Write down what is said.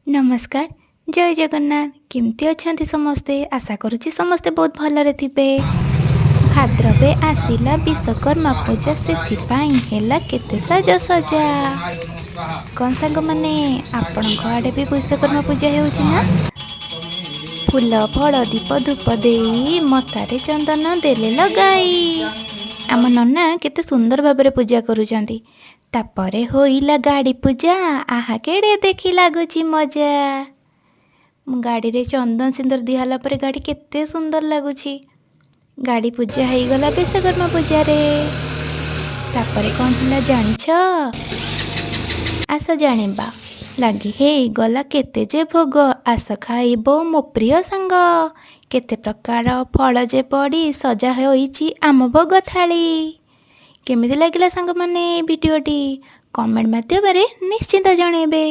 ନମସ୍କାର, ଜୟ ଜଗନ୍ନାଥ। କେମିତି ଅଛନ୍ତି ସମସ୍ତେ? ଆଶା କରୁଛି ସମସ୍ତେ ବହୁତ ଭଲରେ ଥିବେ। ଭାଦ୍ରବେ ଆସିଲା ବିଶ୍ୱକର୍ମା ପୂଜା, ସେଥିପାଇଁ ହେଲା କେତେ ସାଜସଜା। କ'ଣ ସାଙ୍ଗମାନେ, ଆପଣଙ୍କ ଆଡ଼େ ବି ବିଶ୍ୱକର୍ମା ପୂଜା ହେଉଛି ନା? ଫୁଲ, ଫଳ, ଦୀପ, ଧୂପ ଦେଇ ମଥାରେ ଚନ୍ଦନ ଦେଲେ ଲଗାଇ। ଆମ ନନା କେତେ ସୁନ୍ଦର ଭାବରେ ପୂଜା କରୁଛନ୍ତି। ତାପରେ ହୋଇଲା ଗାଡ଼ି ପୂଜା। ଆହା, କେଡ଼େ ଦେଖି ଲାଗୁଛି ମଜା! ଗାଡ଼ିରେ ଚନ୍ଦନ ସିନ୍ଦୁର ଦିଆହେଲା ପରେ ଗାଡ଼ି କେତେ ସୁନ୍ଦର ଲାଗୁଛି। ଗାଡ଼ି ପୂଜା ହେଇଗଲା ବିଶ୍ୱକର୍ମା ପୂଜାରେ। ତାପରେ କ'ଣ ହେଲା ଜାଣିଛ? ଆସ ଜାଣିବା। ଲାଗି ହେଇଗଲା କେତେ ଯେ ଭୋଗ, ଆସ ଖାଇବ ମୋ ପ୍ରିୟ ସାଙ୍ଗ। କେତେ ପ୍ରକାର ଫଳ ଯେ ପଡ଼ି ସଜା ହୋଇଛି ଆମ ଭୋଗ ଥାଳି। କେମିତି ଲାଗିଲା ସାଙ୍ଗମାନେ ଏ ଭିଡ଼ିଓଟି? କମେଣ୍ଟ ମାଧ୍ୟମରେ ନିଶ୍ଚିନ୍ତ ଜଣେଇବେ।